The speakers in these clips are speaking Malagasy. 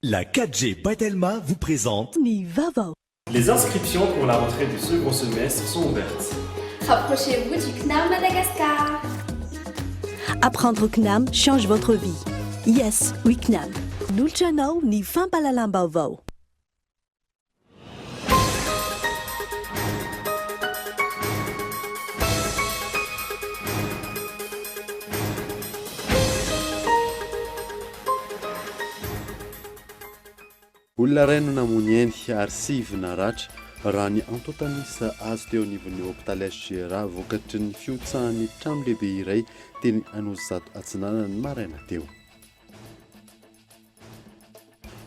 La 4G by Telma vous présente Ny vaovao. Les inscriptions pour la rentrée du second semestre sont ouvertes. Rapprochez-vous du CNAM Madagascar. Apprendre au CNAM change votre vie. Yes, we CNAM. Manolotra anao ny fampahalalam-baovao. Olona iray no namoy ainy ary sivy naratra, raha ny antontan'isa azo teo anivon'ny hopitaly HJRA vokatry ny fihotsahan'ny trano lehibe iray teny Anosizato Atsinanana ny maraina teo.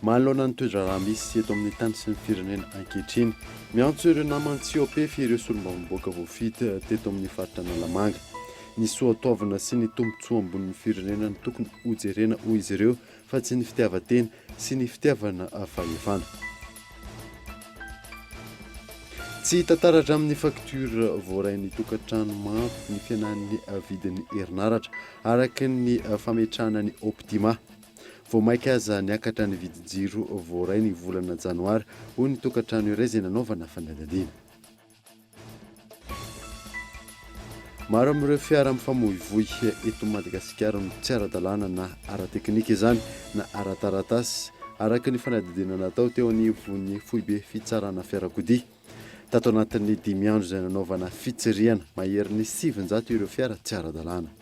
Manoloana ny toe-draharaha misy eto amin'ny tany sy ny firenena ankehitriny, miantso ireo namany tsy OPF ireo solombavambahoaka voafidy teto amin'ny faritra Analamanga. Ny soatoavina sy ny tombontsoa ambonin'ny firenena no tokony hojerena hoy izy ireo fa tsy ny fitiavan-tena sy ny fitiavana fahefana. Tsy hita taratra amin'ny facture voarain'ny tokantrano maro ny fihenan'ny vidin'ny herinaratra, araka ny fametrahana ny Optima. Vao mainka aza niakatra ny vidin-jiro voaray ny volana janoary, hoy ny tokantrano iray izay nanaovana fanadihadiana. Maro amin'ireo fiara mifamoivoy eto Madagasikara no tsy ara-dalàna na ara-teknika izany na ara-taratasy, araka ny fanadihadiana natao teo anivon'ny foibe fitsarana fiarakodia. Tato anatin'ny dimy andro izay nanaovana fitsirihana, maherin'ny 900 ireo fiara tsy ara-dalàna.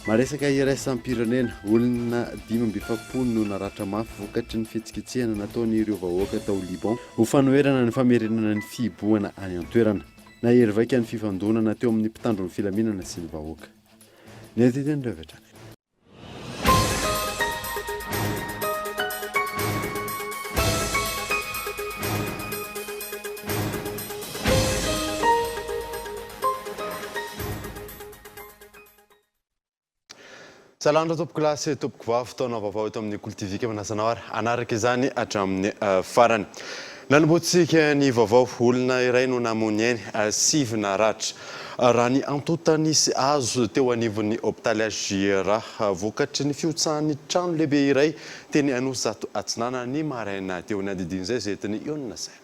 Maresaka iraisam-pirenena, olona 45 no naratra mafy vokatry ny fihetsiketsehana nataon'ireo vahoaka tao Liban ho fanoherana ny famerenana ny fihibohana any an-toerana. Nahery vaika ny fifandonana teo amin'ny mpitandro ny filaminana sy ny vahoaka. Ny andinindin'ireo avy hatrany. Salam tompokolahy sy tompokovavy, fotoana vaovao eto amin'ny Kolo TV ka manasa anao ary hanaraka izany hatramin'ny farany. Nanombohantsika ny vaovao, olona iray no namoy ny ainy, sivy naratra. Raha ny antontan'isa azo teo anivon'ny hopitaly HJRA, vokatry ny fihotsahan'ny trano lehibe iray teny Anosizato Atsinanana ny maraina teo. Ny andidian'izay izay entin'i Ionona Saina.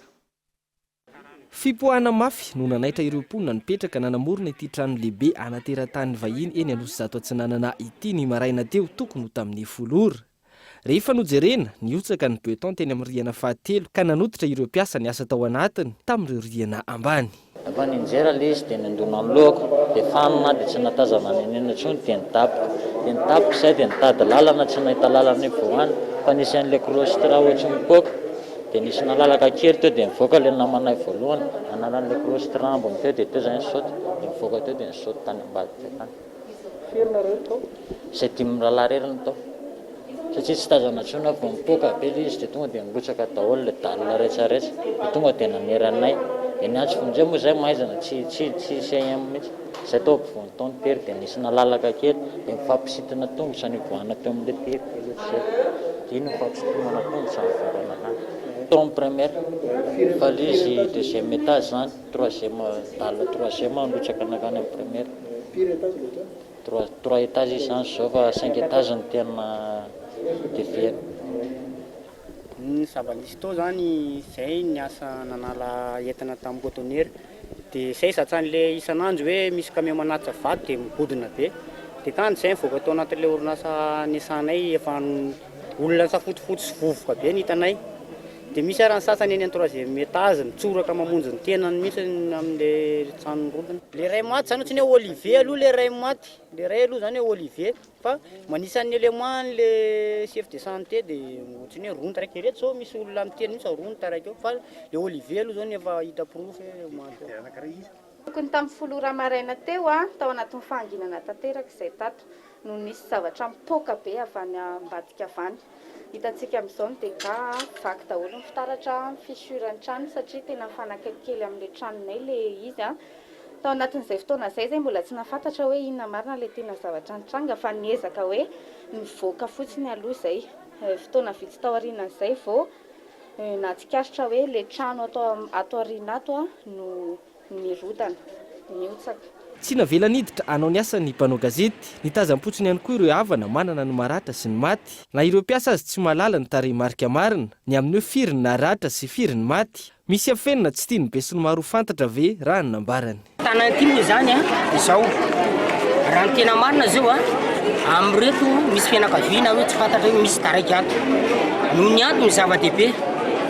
Fipoahana mafy no nanaitra ireo mponina nipetraka nanamorona ity trano lehibe ana teratany vahiny eny Anosizato Atsinanana ity ny maraina teo tokony ho tamin'ny folo ora. Rehefa nojerena, nihotsaka ny beton teny amin'ny rihana fahatelo ka nanototra ireo mpiasa niasa tao anatiny tamin'ireo rihana ambany. Efa nianjera le izy dia nandona ny lohako dia fanina aho dia tsy nahatazana n'inon'inona intsony dia nidaboka dia nidaboka izay dia nitady lalana tsy nahita lalana hivoahana fa nisy an'ilay claustre ohatry ny mipoaka dia nisy nalalaka kely teo dia nivoaka ilay namanay voalohany nanala an'ilay claustre ambiny teo dia teo izay nisaoty dia nivoaka teo dia nisaoty tany ambadika tany. Firy nareo tao? Izay dimy mirahalahy irery no tao. Satria tsy tazana intsony aho vao mipoaka be ilay izy dia tonga dia nirotsaka daholo ilay dalle retraretra dia tonga dia nanery anay. Dia niantso vonjeo moa izahay maizina tsy tsy tsisy AM mihitsy. Izay tao ampovoany tao ny tery dia nisy nalalaka kely dia nifampisintona tongotra nivoahana teo amin'ilay tery kely ohatr'izay. Dia iny nifampisintomana tongotra nivoaka nankany. Tao amin'ny première. Fa ilay izy deuxième étage izany, troisième dalle troisième nirotsaka nankany amin'ny première. Firy étage ilay trano? Trois, trois étages izy izany izao fa cinq étages no tena deviany. Ny zava-nisy tao izany, izay niasa nanala entana tamin'ny conteneur, dia izay zatsan'ilay isan'andro hoe misy camion manatitra vato dia migodona be, dia kanjo izay nivoaka tao anatin'ilay orinasa niasanay efa olona nisafotofoto sy vovoka be no hitanay, dia misy ary ny sasany eny amin'ny troisième étage mitsoraka mamonjy ny tenany mihitsy amin'ilay trano nirodana. Ilay iray maty izany ohatran'ny hoe Olivier aloha ilay iray maty, ilay iray aloha izany hoe Olivier. Fa manisa ny élément le chef de santé de ohatran'ny hoe roa ny taraiky, ireto zao misy olona miteny mihitsy fa roa ny taraiky eo fa le Olivier aloha zao no efa hita porofo hoe maty eo. Tokony tamin'ny folo ora maraina teo, tao anatin'ny fahanginana tanteraka izay tato, no nisy zavatra mipoaka be avy any ambadika avy any. Hitantsika amin'izao ny dégâts, vaky daholo ny fitaratra, ny fissure ny trano satria tena mifanakaiky kely amin'ilay tranonay ilay izy. Tao anatin'izay fotoana izay izay mbola tsy nahafantatra hoe inona marina ilay tena zavatra nitranga fa niezaka hoe nivoaka fotsiny aloha izay. Fotoana vitsy taorianan'izay vao nahatsikaritra hoe ilay trano ato ato aoriana ato no nirodana, nihotsaka. Tsy navela niditra hanao ny asany ny mpanao gazety. Nitazam-potsiny ihany koa ireo havana manana ny maratra sy ny maty. Na ireo mpiasa aza tsy mahalala ny tarehimarika marina, ny amin'ny hoe firy ny naratra sy firy ny maty. Misy afenina tsy tian'ny besinimaro ho fantatra ve raha ny nambarany? Tanana ity moa izany an, izao, raha ny tena marina izao an, amin'ireto misy fianakaviana hoe tsy fantatra hoe misy taraiky ato. Noho ny antony zava-dehibe,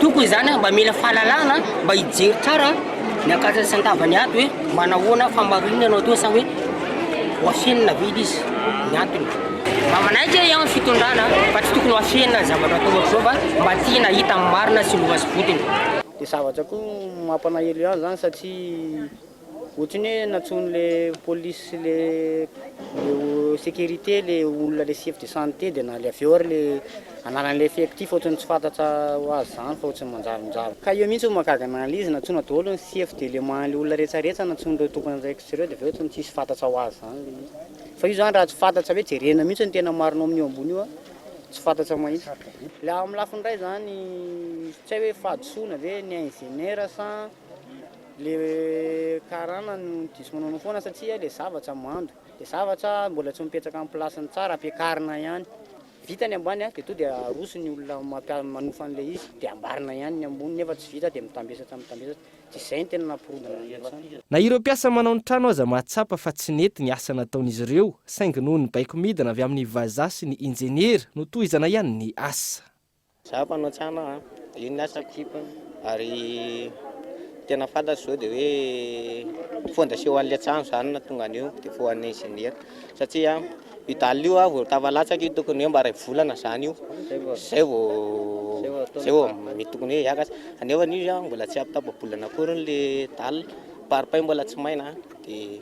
tokony izany an mba mila fahalalana mba hijery tsara ny ankasany sy an-davany ato hoe manahoana fa marinina no atao sa hoe ho afenina ve ilay izy, ny antony. Mba manaiky aho ny fitondrana fa tsy tokony ho afenina ny zavatra atao ohatr'izao fa mba tiana hita ny marina sy loha sy vodiny. Dia zavatra koa mampanahelo ihany zany satria ohatry ny hoe nantsoin'le police sy le le sécurité le olona le chef de santé dia na le avy eo ary le anaran'le effectif ohatry ny tsy fantatra ho azy zany fa ohatry ny manjavonjavo. Ka eo mihitsy no mahagaga anah le izy nantsoina daholo ny chef d'élément le olona retraretra nantsoin'ireo tompon'andraikitra ireo dia avy eo ohatry ny tsisy fantatra ho azy zany le izy. Fa io zany raha tsy fantatra hoe jerena mihitsy ny tena marina ao amin'io ambony io an. Tsy fantatra mahitsy. Le amin'ny lafiny iray zany tsy hay hoe fahadisoana ve ny ingénieur sa le karana no diso manaonao foana satria le zavatra mando, le zavatra mbola tsy mipetraka amin'ny place-ny tsara ampiakarina ihany. Vita ny ambany de to de aroso ny olona mampiasa manofa an'ilay izy de ambarina ihany ny ambony nefa tsy vita de mitambesatra mitambesatra. Tsy izay no tena nampirodana ny trano. Na ireo mpiasa manao ny trano aza mahatsapa fa tsy nety ny asa nataon'izy ireo, saingy noho ny baiko midina avy amin'ny vazaha sy ny injeniera, notohizana ihany ny asa. Za mpanao tsana a, io ny asako ary tena fantatro zao de hoe fondation an'le trano zany no nahatonga an'io de fo an'ny ingénieur satria Io dalle io vao tafalatsaka io tokony hoe mba iray volana zany io zay vao zay vao mety tokony hoe hiakatra nefa izy an mbola tsy ampy tapa-bolana akory le dalle parpaing mbola tsy maina de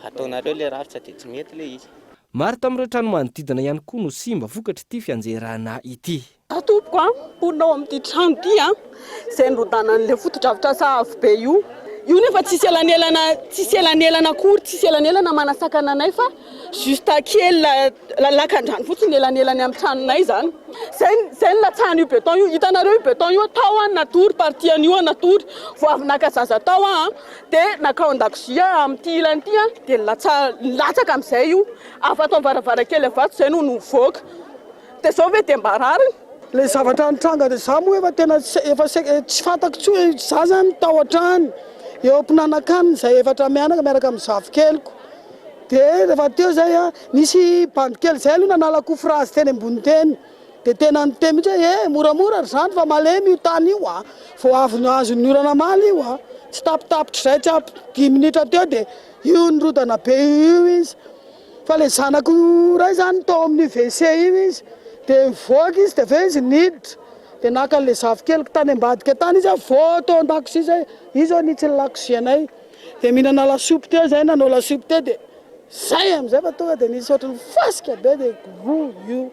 ataonareo le rafitra de tsy mety le izy. Maro tamin'ireo trano manodidina ihany koa no simba vokatr'ity fianjerana ity. Za tompoko a, mponina ao amin'ity trano ity a, izay nirodanan'ilay fotodrafitrasa avo be io. Io nefa tsisy elanelana, tsisy elanelana akory, tsisy elanelana manasakana anay fa juste kely lakan-drano fotsiny ny elanelany amin'ny tranonay izany. Zay, zay nilatsahan'io beton io. Hitanareo io beton io, tao aho natory, partie an'io aho natory. Vao avy naka zaza tao aho an, dia nankao an-dakozia amin'ity ilany ity an, dia nilatsa, nilatsaka amin'izay io. Avy ato amin'ny varavarankely avy ato izay no nivoaka. Dia zao ve dia mba rariny? Ilay zavatra nitranga dia za moa efa tena efa saika tsy fantako intsony, za zany tao an-trano eo am-pinanan-kanina izahay efatra mianaka miaraka amin'ny zafikeliko, dia rehefa teo izay an, nisy bandy kely izay aloha nanala coffrage teny ambony teny, dia tena niteny mihitsy hoe eh moramora ry zandry fa malemy io tany io an, vao avy azon'ny orana omaly io an, tsy tapitapitr'izay tsy ampy dimy minitra teo dia io nirodana be io izy. Fa le zanako iray zany tao amin'io WC io izy de nivoaka izy de avy eo izy niditra de naka an'le zafikeliko tany ambadika tany izy vao tao an-dakozia zay, izy zao nitsy ny lakozianay de mihinana lasopy teo zay nanao lasopy teo de zay amizay fa tonga de nisy ohatran'ny fasika be de roa io.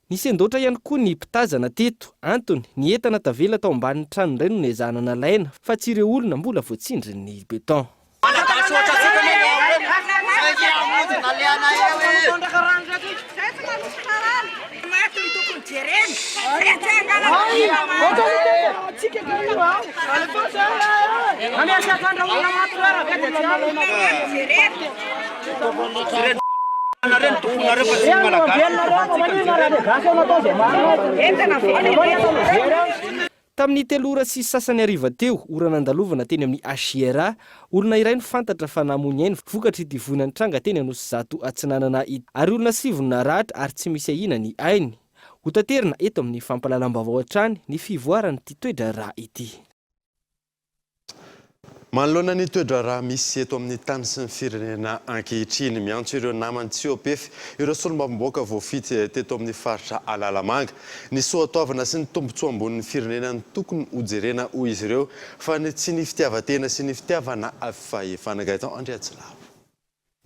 Nisendoatra ihany koa ny mpitazana teto. Antony, ny entana tavela tao ambanin'ny trano indray no nezahana nalaina fa tsy ireo olona mbola voatsindrin'ny beton. Tamin'ny telo ora sy sasany hariva teo, ora nandalovana teny amin'ny HIRA, olona iray no fantatra fa namoy ny ainy vokatr'ity voina nitranga teny Anosizato Atsinanana ity ary olona sivy no naratra ary tsy misy ahiana ny ainy. Hotaterina eto amin'ny fampahalalam-baovao hatrany ny fivoaran'ity toe-draharaha ity. Manoloana ny toe-draharaha misy eto amin'ny tany sy ny firenena ankehitriny, miantso ireo namany tsy eo-pefy ireo solombavambahoaka voafidy teto amin'ny faritra Alalamanga. Ny soatoavina sy ny tombontsoa ambonin'ny firenena no tokony hojerena hoy izy ireo fa ny tsy ny fitiavan-tena sy ny fitiavana fahefana. Gaëtan Andriatsilavo.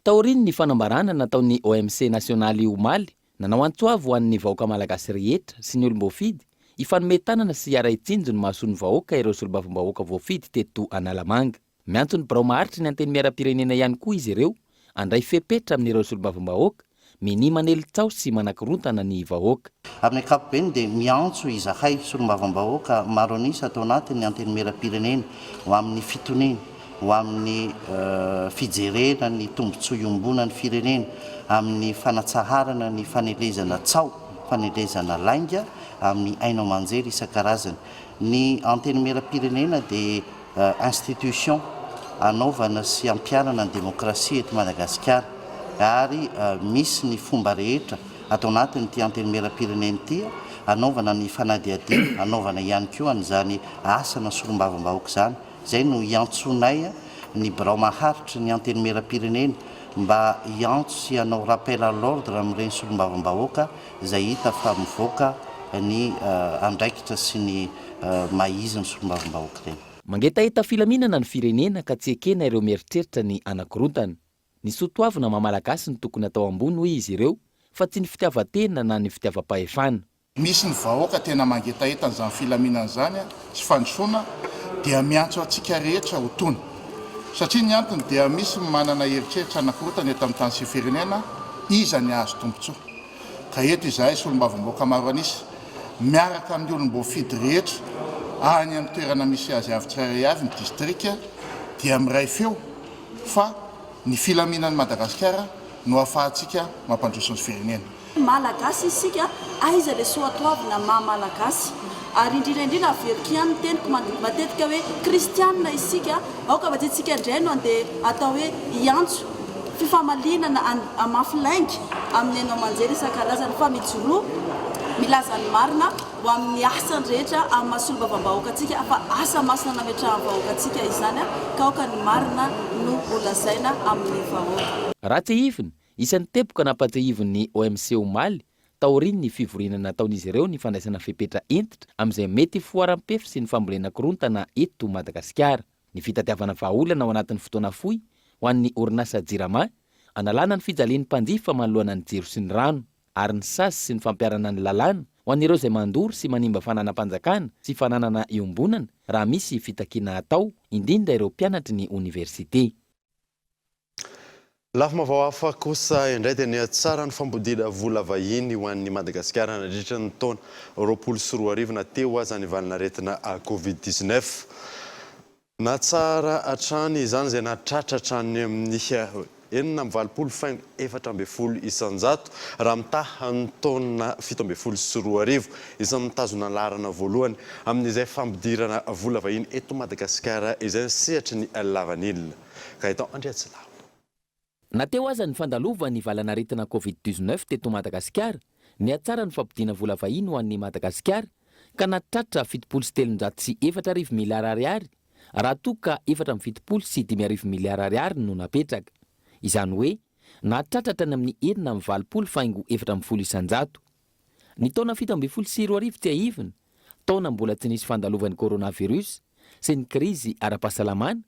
Taorian'ny fanambarana nataon'ny OMC nasionaly omaly, nanao antso avo ho an'ny vahoaka malagasy rehetra sy ny olom-boafidy hifanome tanana sy hiara-hitsinjo ny mahasoa ny vahoaka ireo solombavambahoaka voafidy teto Analamanga. Miantso ny birao maharitry ny Antenimierampirenena ihany koa izy ireo handray fepetra amin'ireo solombavambahoaka minia manely tsaho sy manakorontana ny vahoaka. Amin'ny ankapobeny dia miantso izahay solombavambahoaka maro an'isa ato anatin'ny Antenimierampirenena ho amin'ny fitoniana. ho amin'ny fijerena ny tombontsoa iombonan'ny firenena amin'ny fanatsaharana ny fanelezana tsaho, fanelezana lainga amin'ny haino aman-jery isan-karazany. Ny Antenimierampirenena dia institution anaovana sy ampiharana ny demokrasia eto Madagasikara ary misy ny fomba rehetra ato anatin'ity Antenimierampirenena ity anaovana ny fanadihadiana, anaovana ihany koa an'izany asana solombavambahoaka izany. Izay no iantsoanay ny birao maharitry ny Antenimierampirenena mba hiantso sy hanao rappel à l'ordre amin'ireny solombavambahoaka izay hita fa mivoaka ny andraikitra sy ny maha izy ny solombavambahoaka ireny. Mangetaheta filaminana ny firenena ka tsy ekena ireo mieritreritra ny hanakorontana. Ny soa toavina maha Malagasy no tokony atao ambony hoy izy ireo fa tsy ny fitiavan-tena na ny fitiavam-pahefana. Misy ny vahoaka tena mangetaheta an'izany filaminana izany sy fandrosoana dia miantso antsika rehetra ho tony. Satria ny antony dia misy ny manana eritreritra hanakorontana eto amin'ny tany sy firenena, iza ny hahazo tombontsoa? Ka eto izahay solombavambahoaka maro an'isa, miaraka amin'ny olom-boafidy rehetra any amin'ny toerana misy azy avy tsirairay avy ny distrika dia miray feo fa ny filaminan'i Madagasikara no ahafahantsika mampandroso ny firenena. Malagasy isika, aiza ilay soatoavina maha Malagasy? Ary indrindra indrindra averiko ihany ny teniko matetika hoe kristianina isika, aoka fa tsy isika indray no andeha atao hoe hiantso fifamaliana na hamafy lainga amin'ny haino aman-jery isan-karazany fa mijoroa milaza ny marina ho amin'ny asany rehetra amin'ny maha solombavambahoaka antsika fa asa masina nametrahan'ny vahoaka antsika izany ka aoka ny marina no holazaina amin'ny vahoaka. Raha tsiahivina, Isan'ny teboka nampatsiahivin'ny OMC omaly, taorian'ny fivoriana nataon'izy ireo ny fandraisana fepetra hentitra amin'izay mety fihoaram-pefy sy ny fambolena korontana eto Madagasikara. Ny fitadiavana vahaolana ao anatin'ny fotoana fohy ho an'ny orinasa Jirama, hanalana ny fijalian'ny mpanjifa manoloana ny jiro sy ny rano, ary ny sazy sy ny fampiharana ny lalàna ho an'ireo izay mandoro sy manimba fananam-panjakana sy fananana iombonana raha misy fitakiana atao, indrindra ireo mpianatry ny oniversite. Lafim-baovao hafa kosa indray dia nihatsara ny fampodiana vola vahiny ho an'i Madagasikara nandritra ny taona 2020 na teo aza ny valanaretina Covid 19. Nahatsara hatrany izany izay nahatratra hatrany amin'ny 86 faingo 14% raha mitaha ny taona 2017. Isan'ny mitazona ny laharana voalohany amin'izay fampidirana vola vahiny eto Madagasikara izay ny sehatry ny lavanila. Gaëtan Andriatsilaho. Na teo aza ny fandalovan'ny valanaretina Covid 19 teto Madagasikara, nihatsara ny fampodiana vola vahiny ho an'i Madagasikara ka nahatratra 4370 miliara ariary raha toa ka 574 miliara ariary no napetraka. Izany hoe nahatratra hatrany amin'ny 86 faingo 14%. Ny taona 2017 tsiahivina, taona mbola tsy nisy fandalovan'ny coronavirus sy ny krizy ara-pahasalamana,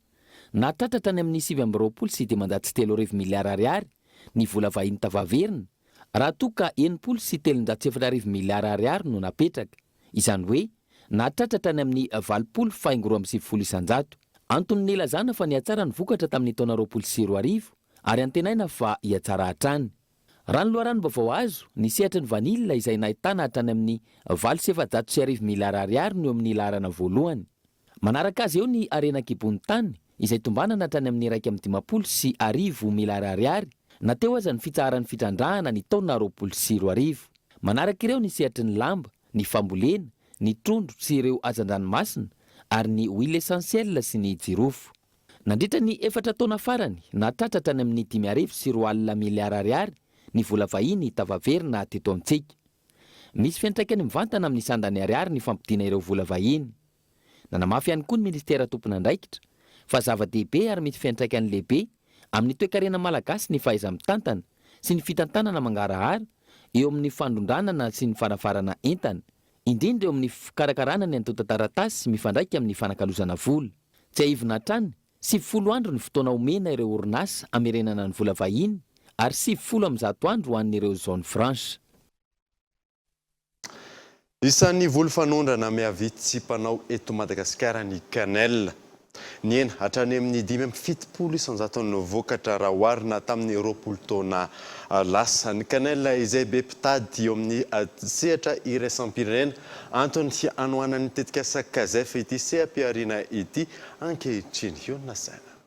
nahatratra hatrany amin'ny 3529 miliara ariary ny vola vahiny tafaverina, raha toa ka 4060 miliara ariary no napetraka, izany hoe nahatratra hatrany amin'ny 80 faingo 92 isanjato. Antony nilazana fa nihatsara ny vokatra tamin'ny taona 2020 ary antenaina fa hihatsara hatrany. Raha ny loharanom-baovao azo, ny sehatry ny vanila izay nahitana hatrany amin'ny 1408 miliara ariary no eo amin'ny laharana voalohany. Manaraka azy eo ny harena an-kibon'ny tany izay tombanana hatrany amin'ny 1051 miliara ariary na teo aza ny fitsaharan'ny fitrandrahana ny taona 2020. Manaraka ireo ny sehatry ny lamba, ny fambolena, ny trondro sy ireo hazandranomasina ary ny huile essentielle sy ny jirofo. Nandritra ny efatra taona farany, nahatratra hatrany amin'ny 2005 miliara ariary ny vola vahiny tafaverina teto amintsika. Misy fiantraikany mivantana amin'ny sandan'ny ariary ny fampodiana ireo vola vahiny. Nanamafy ihany koa ny minisitera tompon'andraikitra fa zava-dehibe ary misy fiantraikany lehibe amin'ny toekarena malagasy ny fahaiza-mitantana sy ny fitantanana mangarahara eo amin'ny fanondranana sy ny fanafarana entana, indrindra eo amin'ny fikarakarana ny antontan-taratasy mifandraika amin'ny fanakalozana vola. Tsiahivina hatrany, 90 andro ny fotoana omena ireo orinasa hamerenana ny vola vahiny ary 190 andro ho an'ireo zone franche. Isan'ny voly fanondrana mihavitsy mpanao eto Madagasikara ny cannelle. Nihena hatrany amin'ny 75 isan-jaton'ny vokatra raha oharina tamin'ny 20 taona lasa. Ny cannelle izay be mpitady eo amin'ny sehatra iraisam-pirenena. Antony hanohanan'ny tetikasa Cazef ity seha-pihariana ity ankehitriny. Io no nasaina.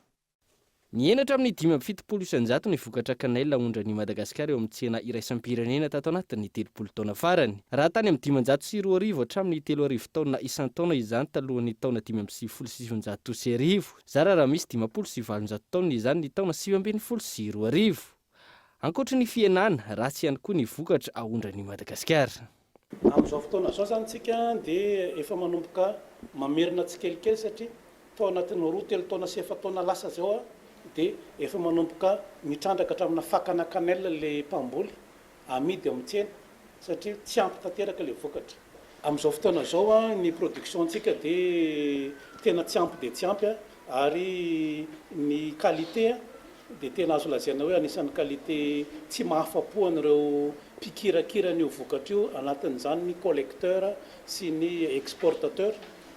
Nihena hatramin'ny 75% ny vokatra cannelle aondran'i Madagasikara eo amin'ny tsena iraisam-pirenena tato anatin'ny 30 taona farany. Raha tany amin'ny 2500 hatramin'ny 3000 taonina isan-taona izany talohan'ny taona 1995, zara raha misy 850 taonina izany ny taona 2019. Ankoatry ny fihenana, ratsy ihany koa ny vokatra aondran'i Madagasikara. Amin'izao fotoana izao izany isika dia efa manomboka mamerina tsikelikely satria tao anatin'ny roa, telo taona sy efa-taona lasa izao dia efa manomboka mitrandraka hatraminà fakana cannelle ilay mpamboly amidy eo amin'ny tsena satria tsy ampy tanteraka ilay vokatra. Amin'izao fotoana izao ny production-ntsika dia tena tsy ampy dia tsy ampy ary ny qualité dia tena azo lazaina hoe anisan'ny qualité tsy mahafa-po an'ireo mpikirakira an'io vokatra io, anatin'izany ny collecteur sy ny exportateur.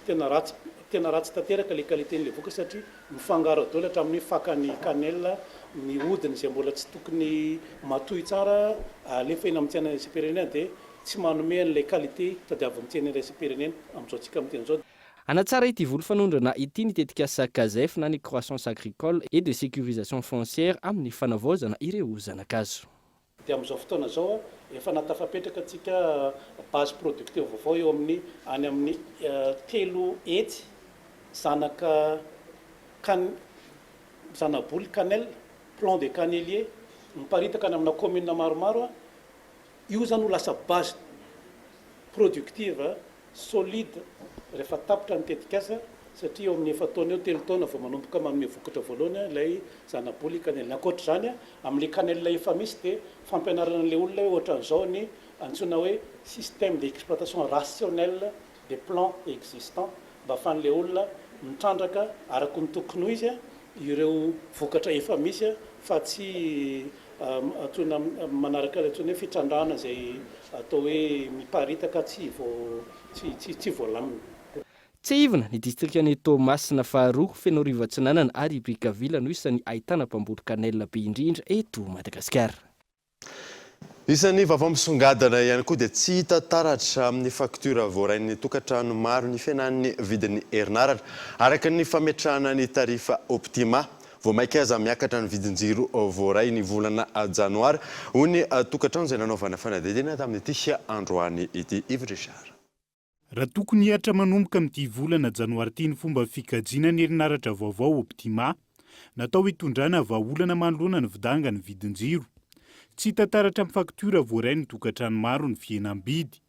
Tena ratsy tena ratsy tanteraka ilay qualité-n'ilay vokatra satria mifangaro daholo hatramin'ny hoe fakan'ny cannelle, ny hodiny izay mbola tsy tokony matoy tsara alefa eny amin'ny tsena iraisam-pirenena dia tsy manome an'ilay qualité tadiavin'ny tsena iraisam-pirenena amin'izao tsika miteny izao. Hanatsara ity voly fanondrana ity ny tetikasa Cazef na ny Croissance Agricole et de Sécurisation Foncière amin'ny fanavaozana ireo zana-kazo. Dia amin'izao fotoana izao efa natafapetraka antsika base productive vaovao eo amin'ny any amin'ny 300 zanaka can zana-boly cannelle, plant de cannelier, miparitaka any amina commune maromaro, io izany ho lasa base productive solide rehefa tapitra ny tetikasa satria eo amin'ny efa-taona eo, telo taona vao manomboka manome vokatra voalohany ilay zana-boly cannelle. Ankoatra izany, amin'ilay cannelle efa misy dia fampianarana an'ilay olona hoe ohatran'izao ny antsoina hoe système d'exploitation rationnel des plants existants mba ahafahan'ilay olona mitrandraka araka ny tokony ho izy ireo vokatra efa misy fa tsy antsoina manaraka ilay antsoina hoe fitrandrahana izay atao hoe miparitaka tsy tsy voalamina. Tsiahivina, ny distrikan'i Toamasina faharoa, Fenoarivo Atsinanana ary Brickaville no isan'ny ahitana mpamboly cannelle be indrindra eto Madagasikara. Isan'ny vaovao misongadina ihany koa dia tsy hita taratra amin'ny faktiora voarain'ny tokantrano maro ny fihenan'ny vidin'ny herinaratra araka ny fametrahana ny tarifa Optima. Vao mainka aza miakatra ny vidin-jiro voaray ny volana janoary, hoy ny tokantrano izay nanaovana fanadihadiana tamin'ity androany ity. Yves Richard. Raha tokony hihatra manomboka amin'ity volana janoary ity ny fomba fikajiana ny herinaratra vaovao Optima, natao hitondrana vahaolana manoloana ny fidangan'ny vidin-jiro. Tsy hita taratra amin'ny faktiora voarain'ny tokantrano maro ny fihenam-bidy.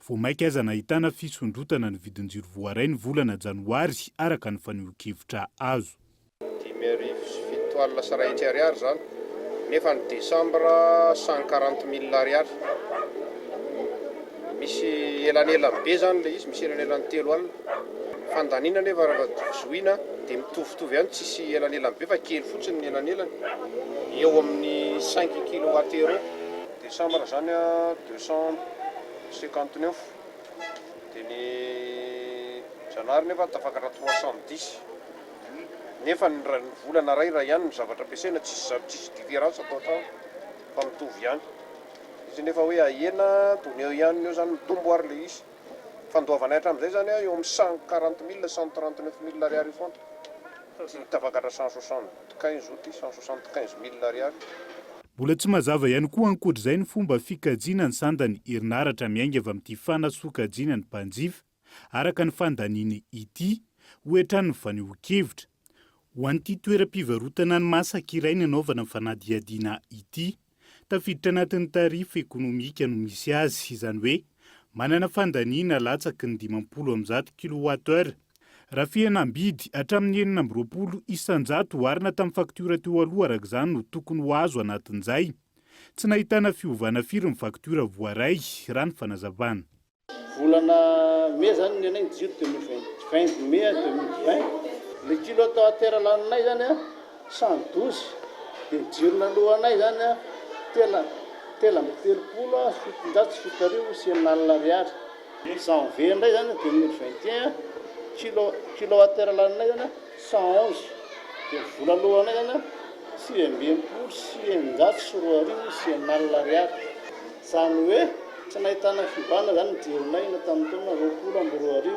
Vao mainka aza nahitana fisondrotana ny vidin-jiro voaray ny volana janoary araka ny fanehoan-kevitra azo. 1750 ariary izany nefa ny desambra 140 mille ariary. Misy elanelany be izany ilay izy, misy elanelany 30. Fandaniana nefa raha zohiana dia mitovitovy ihany, tsisy elanelany be fa kely fotsiny ny elanelany, eo amin'ny cinq kilowatt heure eo. Desambra izany 259 dia ny janoary nefa tafakatra 310. Nefa ny ny volana ray ray ihany ny zavatra ampiasaina tsisy zany tsisy différence ato an-trano fa mitovy ihany izy nefa hoe ahena tony eo ihany eo zany mitombo ary le izy fandoavanay hatramin'izay zany eo amin'ny 140 mille 139 mille ariary io foana tsy tafakatra 175 io ty 175 mille ariary. Mbola tsy mazava ihany koa ankoatra izay ny fomba fikajiana ny sandan'ny herinaratra miainga avy amin'ity fanasokajiana ny mpanjifa araka ny fandaniany ity, hoy hatrany ny fanehoan-kevitra. Ho an'ity toeram-pivarotana ny masaka iray nanaovana fanadihadiana ity, tafiditra anatin'ny tarif ekonomika no misy azy, izany hoe manana fandaniana latsaky ny 150 kilowatt-heure. Raha fihenam-bidy hatramin'ny 26% oharina tamin'ny faktiora teo aloha araka izany no tokony ho azo anatin'izay. Tsy nahitana fiovana firy ny faktiora voaray, raha ny fanazavana. Volana mai zany ny anay ny jiro 2020 mai 2020. Le kilowatt heure laninay zany a 112 de ny jiro naloanay zany a telo 733 60 ariary. Janvier indray zany 2021 kilo kilowatt heure laninay zany a 111 de ny vola aloanay zany a 2669 ariary. Izany hoe tsy nahitana fiovana izany ny jironay na tamin'ny taona 2020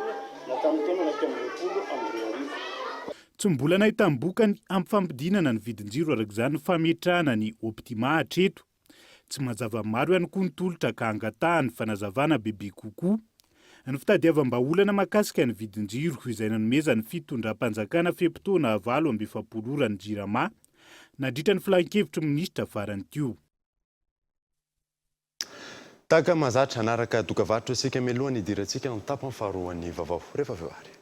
na tamin'ny taona 2021. Tsy mbola nahitam-bokany amin'ny fampidinana ny vidin-jiro araka izany ny fametrahana ny Optima hatreto. Tsy mazava maro ihany koa ny tolotra ka angatahany fanazavana bebe kokoa. Ny fitadiavam-bahaolana mahakasika ny vidin-jiro izay nanomezan'ny fitondram-panjakana fe-potoana 48 ora ny Jirama nandritra ny filankevitry ny minisitra farany teo. Tahaka mahazatra, hanaraka dokavarotra isika mialohan'ny hidirantsika ny tapany faharoan'ny vaovao. Rehefa avy eo ary.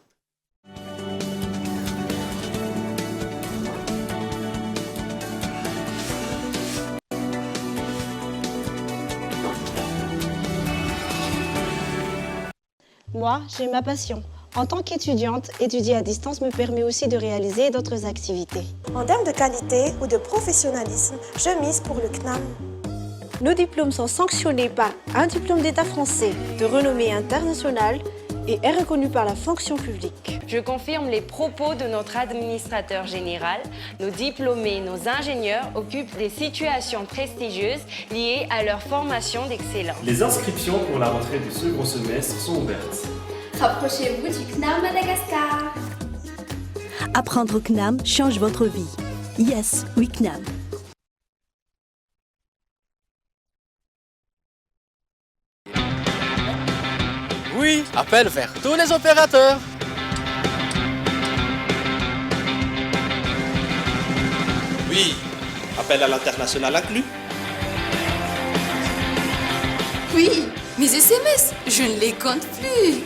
Moi, j'ai ma passion. En tant qu'étudiante, étudier à distance me permet aussi de réaliser d'autres activités. En termes de qualité ou de professionnalisme, je mise pour le CNAM. Nos diplômes sont sanctionnés par un diplôme d'État français de renommée internationale et est reconnu par la fonction publique. Je confirme les propos de notre administrateur général. Nos diplômés, nos ingénieurs occupent des situations prestigieuses liées à leur formation d'excellence. Les inscriptions pour la rentrée du second semestre sont ouvertes. Rapprochez-vous du CNAM Madagascar. Apprendre au CNAM change votre vie. Yes, we CNAM. Oui, appel vers tous les opérateurs. Oui, appel à l'international inclus. Oui, mes SMS, je ne les compte plus.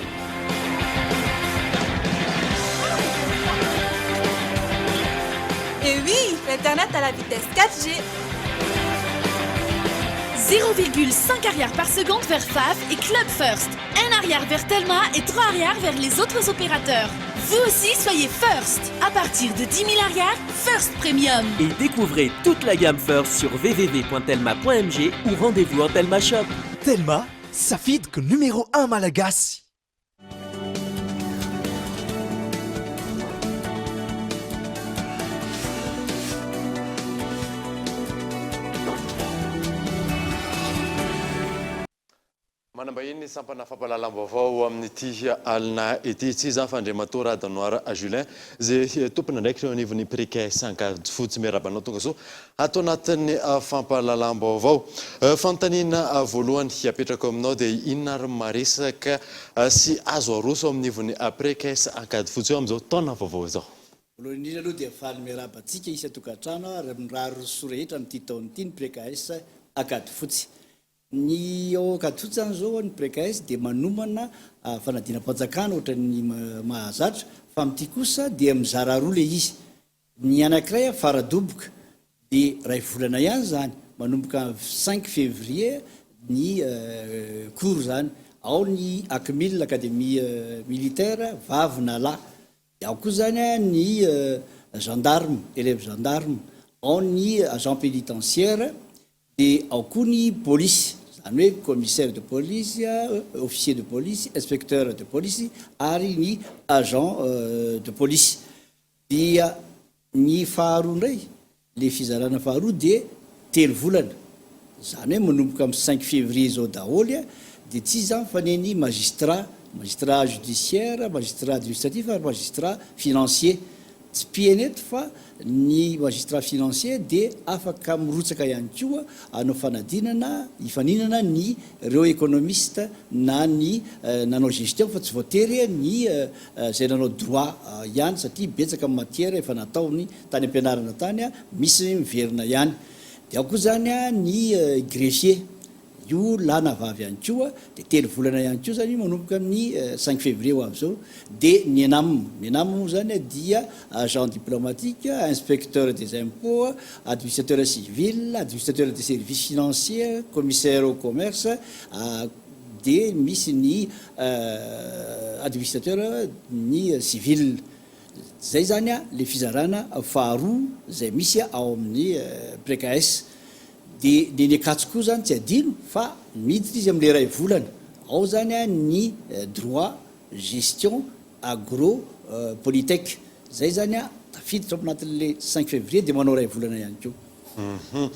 Et oui, l'internet à la vitesse 4G. 0,5 ariary par seconde vers FAF et Club First. 1 ariary vers Telma et 3 ariary vers les autres opérateurs. Vous aussi, soyez First. À partir de 10 000 ariary, First Premium. Et découvrez toute la gamme First sur www.telma.mg ou rendez-vous en Telma Shop. Telma, safidiko numéro 1 malagasy. Manambahiny ny sampana fampahalalam-baovao amin'ity alina ity. Tsy iza fa Andriamatoa Radanoara Julien, izay tompon'andraikitra eo anivon'ny Precaisse Ankadifotsy. Miarahaba anao tongasoa ato anatin'ny fampahalalam-baovao. Fanontaniana voalohany apetrako aminao dia inona ary ny maresaka sy azo aroso ao amin'ivon'ny Precaisse Ankadifotsy eo amin'izao taona vaovao izao? Voalohany indrindra aloha dia faly miarahaba antsika isan-tokantrano ary mirary soa rehetra amin'ity taona ity ny Precaisse Ankadifotsy. Ny ao Ankadifotsy izany izao ny Precaes dia manomana fanadinam-panjakana ohatran'ny mahazatra fa amin'ity kosa dia mizara roa ilay izy. Ny anankiray faradoboka dia iray volana ihany izany, manomboka cinq février ny cours izany. Ao ny Acmil, Académie Militaire, vavy na lahy. Dia ao koa izany ny gendarme, élève gendarme, ao ny agent pénitentiaire, Dia ao koa ny polisy, izany hoe commissaire de police, officier de police, inspecteur de police ary ny agent de police. Dia ny faharoa indray, ilay fizarana faharoa dia telo volana, izany hoe manomboka amin'ny cinq février izao daholo dia tsy iza izany fa ny ny magistrat, magistrat judiciaire, magistrat administratif ary magistrat financier. Tsipihina eto fa ny magistrat financier dia afaka mirotsaka ihany koa hanao fanadinana hifaninana ny ireo économiste na ny nanao gestion fa tsy voatery ny izay nanao droit ihany satria betsaka ny matière efa nataony tany am-pianarana tany misy miverina ihany. Dia ao koa izany ny greffier. Io lahy na vavy ihany koa dia telo volana ihany koa izany io manomboka amin'ny cinq février ho avy izao dia ny ENAM. Ny ENAM moa izany dia agent diplomatique, inspecteur des impôts, administrateur civil, administrateur des services financiers, commissaire au commerce dia misy ny administrateur ny civil. Izay izany ilay fizarana faharoa izay misy ao amin'ny Precaes. Dia ny eny Ankatso koa izany tsy adino fa miditra izy amin'ilay iray volana. Ao izany ny droit, gestion, agro, polytech. Izay izany tafiditra ao anatin'ilay cinq février dia manao iray volana ihany koa. Hum.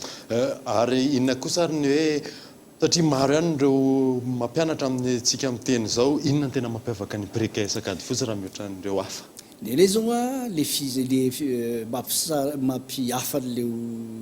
Ary inona kosa ary ny hoe, satria maro ihany ireo mampianatra amintsika miteny izao, inona no tena mampiavaka ny Precaes Ankadifotsy raha mihoatra an'ireo hafa? Ny anay zao a, le fiz le mampihafa an'le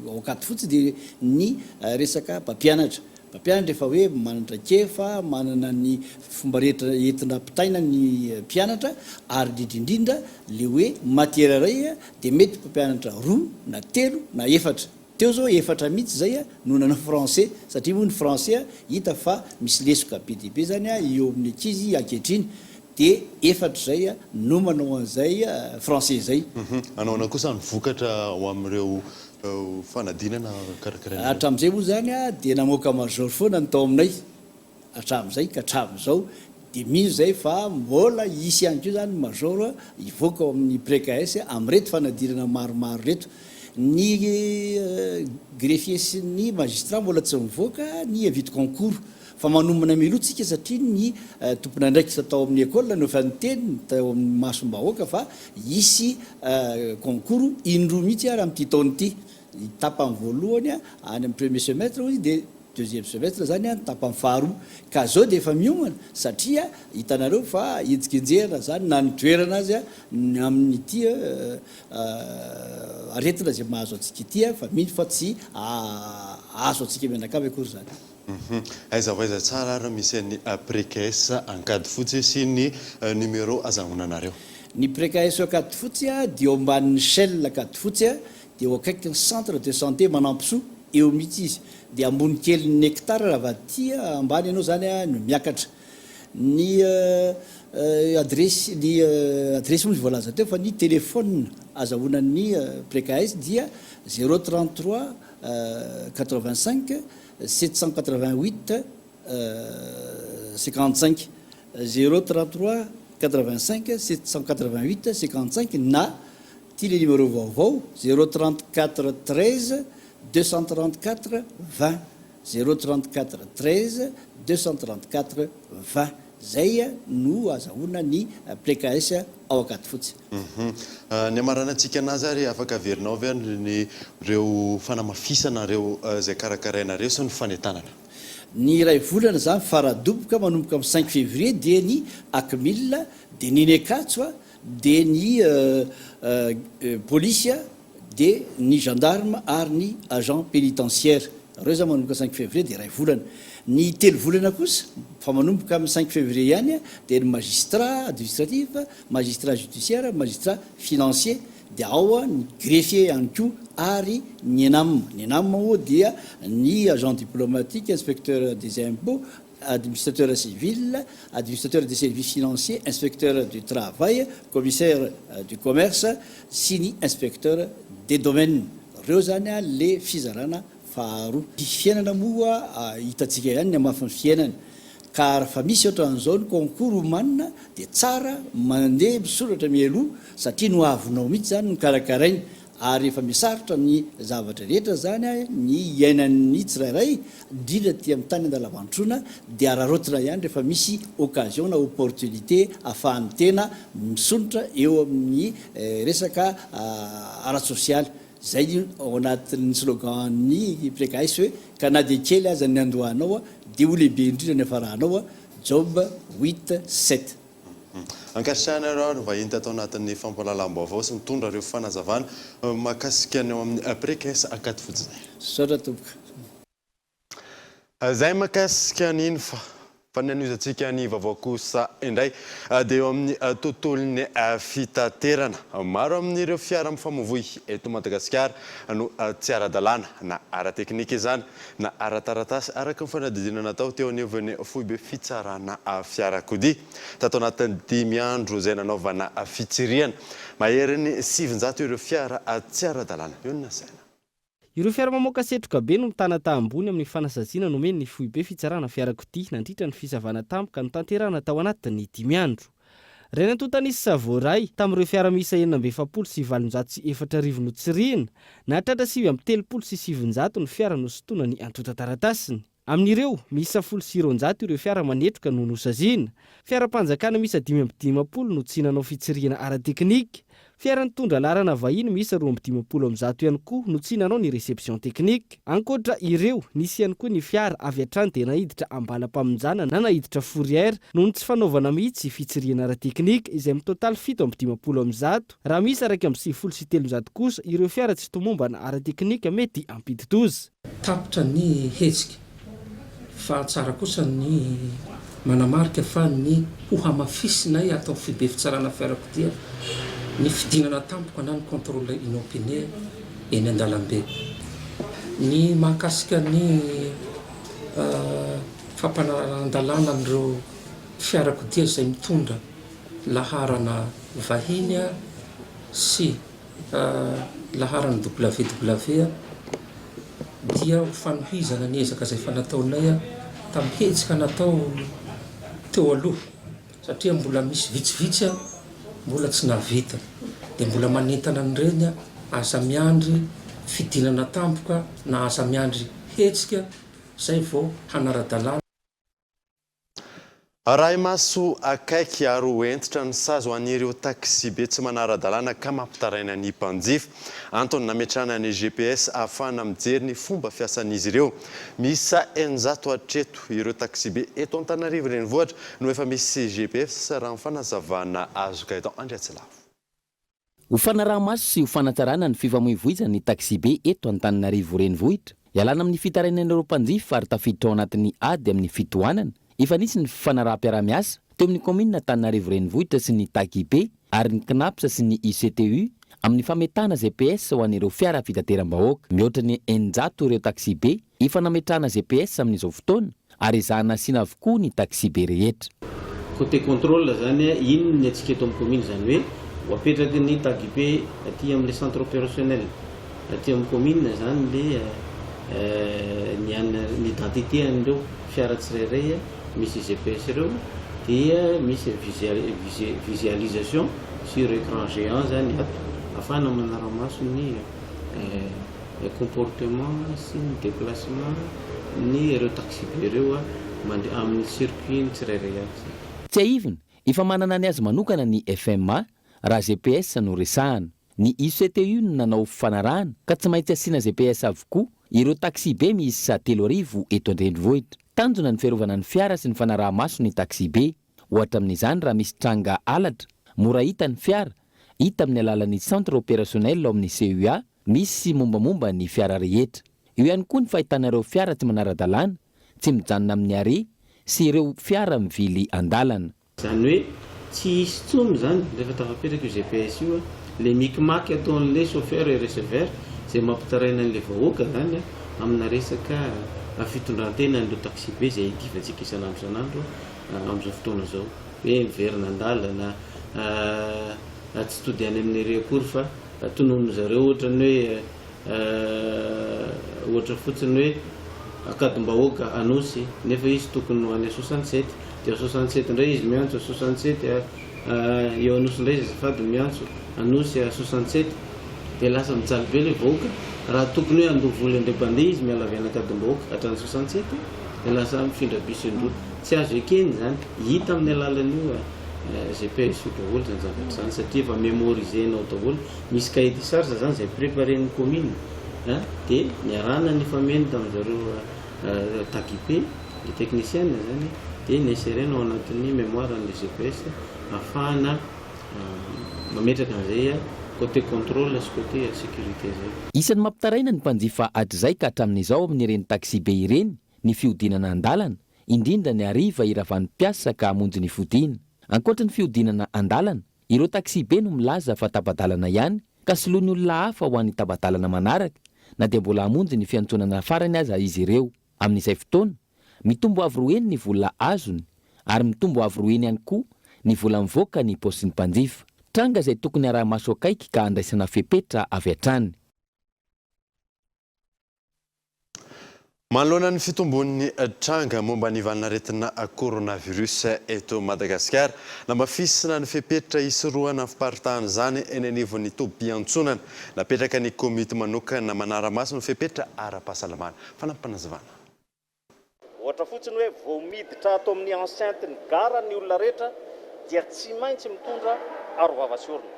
ao Ankadifotsy dia ny resaka mpampianatra. Mpampianatra efa hoe manana traikefa, manana ny fomba rehetra entina ampitaina ny mpianatra ary indrindra indrindra le hoe matière iray dia mety mpampianatra roa na telo na efatra. Teo zao efatra mihitsy zay no nanao français satria moa ny français hita fa misy lesoka be dia be zany eo amin'ny ankizy ankehitriny dia efatra zay no manao an'izay français zay. Anahoana kosa ny vokatra ho amin'ireo fanadinana karakarainareo? Hatramin'izay moa zany dia namoaka major foana ny tao aminay. Hatramin'izay ka hatramin'izao dia mino izay fa mbola hisy ihany koa izany major hivoaka ao amin'ny Pré-KS amin'ireto fanadinana maromaro ireto. Ny greffier sy ny magistrat mbola tsy mivoaka ny avis de concours fa manomana mialoha tsika satria ny tompon'andraikitra tao amin'ny école no efa niteny teo amin'ny masom-bahoaka fa hisy concours indroa mihitsy ary amin'ity taona ity. Ny tapany voalohany any amin'ny premier semestre hoy izy dia deuxième semestre zany ny tapany faharoa. Ka zao dia efa miomana satria hitanareo fa henjikenjehina zany na ny toerana aza ny amin'ity aretina izay mahazo antsika ity fa mino fa tsy hahazo antsika mianakavy akory izany. Aiza ho aiza tsara ary misy an'ny Precaes Ankadifotsy sy ny numéro azahoana anareo? Ny Precaes Ankadifotsy dia eo ambanin'ny Shell Ankadifotsy dia eo akaikin'ny centre de santé Manampisoa eo mihitsy izy, dia ambony kelin'ny Nectar raha vao aty ambany ianao zany no miakatra. Ny adiresy ny adiresy moa izy voalaza teo fa ny téléphone azahoana ny Precaes dia 033 85 788 55, 033 85 788 55 na Ty le numéro vaovao, 034 13 234 20, 034 13 234 20, zay no azahoana ny PKS ao Ankadifotsy. Ny hamaranantsika anazy ary afaka averinao ve ny reo fanamafisana reo izay karakarainareo sy ny fanentanana? Ny iray volana zany faradoboka manomboka amin'ny cinq février dia ny Acmil dia ny eny Ankatso dia ny polisy dia ny gendarme ary ny agent pénitentiaire, ireo izany manomboka cinq février dia iray volana. Ny telo volana kosa fa manomboka amin'ny cinq février ihany dia ny magistrat administratif, magistrat judiciaire, magistrat financier dia ao ny greffier ihany koa ary ny ENAM. Ny ENAM moa dia ny agent diplomatique, inspecteur des impôts, administrateur civil, administrateur des services financiers, inspecteur du travail, commissaire du commerce sy ny inspecteur des domaines. Ireo izany le fizarana faharoa. Ny fiainana moa hitantsika ihany ny hamafin'ny fiainana ka rehefa misy ohatran'izao ny concours omanina dia tsara mandeha misoratra mialoha satria ny hoavinao mihitsy izany no karakaraina Ary efa misarotra ny zavatra rehetra zany ny iainan'ny tsirairay, indrindra aty amin'ny tany andalavantrona, dia araraotina ihany rehefa misy occasion na opportunité afahan'ny tena misondrotra eo amin'ny resaka ara-tsosialy. Zay ao anatin'ny slogan-n'ny Precais hoe ka na dia kely aza ny niandohanao dia ho lehibe indrindra ny hafaranao, Job huit sept. Ankasitrahana ireo ary vahiny tato anatin'ny fampahalalam-baovao sy nitondra ireo fanazavana mahakasika ny ao amin'ny Precaisse Ankadifotsy izay. Misaotra tompoko. Izay mahakasika an'iny fa fa ny hanohizantsika ny vaovao kosa indray dia eo amin'ny tontolon'ny fitaterana. Maro amin'ireo fiara mifamoivoy eto Madagasikara no tsy ara-dalàna na ara-teknika izany na ara-taratasy, araka ny fanadihadiana natao teo anivon'ny foibe fitsarana fiarakodia. Tato anatin'ny dimy andro izay nanaovana fitsirihana, maherin'ny 900 ireo fiara tsy ara-dalàna. Eo no nasaina. Ireo fiara mamoaka setroka be no mitanata ambony amin'ny fanasaziana nomen'ny foibe fitsarana fiarakodia nandritra ny fisavana tampoka notanterahana tao anatin'ny dimy andro. Raha ny antontan'isa voaray tamin'ireo fiara miisa 1846 notsirihina, nahatratra 939 ny fiara nosintonany antontan-taratasiny. Amin'ireo, miisa 210 ireo fiara manetroka no nosaziana. Fiaram-panjakana miisa 55 no tsy nanao fitsirihana ara-teknika. Fiara nitondra laharana vahiny miisa 152 ihany koa no tsy nanao ny réception technique. Ankoatra ireo, nisy ihany koa ny fiara avy hatrany dia naiditra ambalam-pamonjana na naiditra fourrière noho ny tsy fanaovana mihitsy fitsirihana ara-teknika izay mitotaly 157 raha miisa 391 kosa ireo fiara tsy tomombana ara-teknika mety hampidi-doza. Tapitra ny hetsika fa tsara kosa ny manamarika fa ny ho hamafisinay ato amin'ny foibe fitsarana fiarakodia ny fidinana tampoka na ny contrôle inopiné eny an-dalambe. Ny mahakasika ny fampanarahan-dalàna an'ireo fiarakodia izay mitondra laharana vahiny sy Laharan'ny WW dia ho fanohizana ny ezaka izay efa nataonay tamin'ny hetsika natao teo aloha satria mbola misy vitsivitsy mbola tsy nahavita dia mbola manentana an'ireny aza miandry fidinana tampoka na aza miandry hetsika izay vao hanara-dalàna. Arahi-maso akaiky ary ho hentitra ny sazy ho an'ireo taksibe tsy manara-dalàna ka mampitaraina ny mpanjifa. Antony nametrahana ny GPS ahafahana mijery ny fomba fiasan'izy ireo. Miisa 600 hatreto ireo taksibe eto Antananarivo Renivohitra no efa misy GPS raha ny fanazavana azo Gaëtan Andriatsilavo. Ho fanaraha-maso sy ho fanatsarana ny fifamoivoizan'ny taksibe eto Antananarivo Renivohitra, ialana amin'ny fitarainan'ireo mpanjifa ary tafiditra ao anatin'ny ady amin'ny fitohanana, efa nisy ny fifanaraham-piaraha-miasa teo amin'ny kaominina Antananarivo Renivohitra sy ny Takibe ary ny Cnaps sy ny UCTU amin'ny fametahana GPS ho an'ireo fiara fitateram-bahoaka. Mihoatra ny 600 ireo taksibe efa nametrahana GPS amin'izao fotoana ary ezahana asiana avokoa ny taxibe rehetra. Côté contrôle zany inn ny antsika eto amin'ny commune zany hoe ho apetraky ny tag IP aty amin'le centre opérationnel aty amin'ny commune zany le ny an ny identité an'ireo fiara tsirairay misy GPS ireo dia misy visualisation sur écran géant zany ato afahana manara-maso ny comportement sy ny déplacement ny ireo taxibe ireo mande amin'ny circuit ny tsirairay avy zany. Tsiahivina, efa manana ny azy manokana ny FMA raha GPS no resahana. Ny UCTU no nanao fifanarahana ka tsy maintsy asiana GPS avokoa ireo taxibe miisa 3000 eto an-drenivohitra. Tanjona ny fiarovana ny fiara sy ny fanaraha-maso ny taxibe. Ohatra amin'izany raha misy tranga halatra, mora hita ny fiara, hita amin'ny alalan'ny centre opérationnel ao amin'ny CUA, misy mombamomba ny fiara rehetra. Eo ihany koa ny fahitana ireo fiara tsy manara-dalàna, tsy mijanona amin'ny arrêt sy ireo fiara mivily an-dalana. Izany hoe tsy hisy intsony izany rehefa tafapetraka io GPS io le micmac ataon'le chauffeur et receveur izay mampitaraina an'le vahoaka izany amina resaka fitondran-tenan'ireo taxibe izay idivantsika isan'andro isan'andro amin'izao fotoana izao hoe miverina an-dalana tsy tody any amin'ny ery akory fa Tononiny zareo ohatra ny hoe ohatra fotsiny hoe Ankadimbahoaka, Anosy, nefa izy tokony ho any 67, dia 67 indray izy miantso, 67 eo Anosy indray izy azafady miantso, Anosy 67, dia lasa mijaly be ilay vahoaka, raha tokony hoe handoa vola indray mpandeha izy miala avy any Ankadimbahoaka hatrany 67, dia lasa mifindra bus indroa. Tsy azo ekena izany, hita amin'ny alalan'io. GPS io daholo izany zavatra izany satria efa mémoriser-nao daholo, misy cahier de charge zany izay préparer-n'ny commune a, dia niarahana nifameno tamin'zareo TAGIP, le technicienne zany dia ni-insérer-na ao anatin'ny mémoire an'le GPS ahafahana mametraka an'izay côté contrôle sy côté sécurité zay. Isan'ny mampitaraina ny mpanjifa hatrizay ka hatramin'izao amin'ireny taxibe ireny ny fihodinana an-dalana indrindra ny hariva hiravan'ny mpiasa ka hamonjy ny fodiana. Ankoatra ny fihodinana an-dalana, ireo taxibe no milaza fa tapa-dalana ihany ka soloiny olona hafa ho an'ny tapa-dalana manaraka na dia mbola hamonjy ny fiantsonana farany aza izy ireo. Amin'izay fotoana, mitombo avo roa heny ny vola azony ary mitombo avo roa heny ihany koa ny vola mivoaka ny paosin'ny mpanjifa. Tranga izay tokony araha-maso akaiky ka handraisana fepetra avy hatrany. Manoloana ny fitombon'ny tranga momba ny valanaretina coronavirus eto Madagasikara, namafisina ny fepetra hisorohana ny fiparitahan'izany eny anivon'ny tobim-piantsonana. Napetraka ny komity manokana manara-maso ny fepetra ara-pahasalamana. Fanampim-panazavana. Ohatra fotsiny hoe vao miditra ato amin'ny enceinte ny gara ny olona rehetra dia tsy maintsy mitondra arovava sy orona.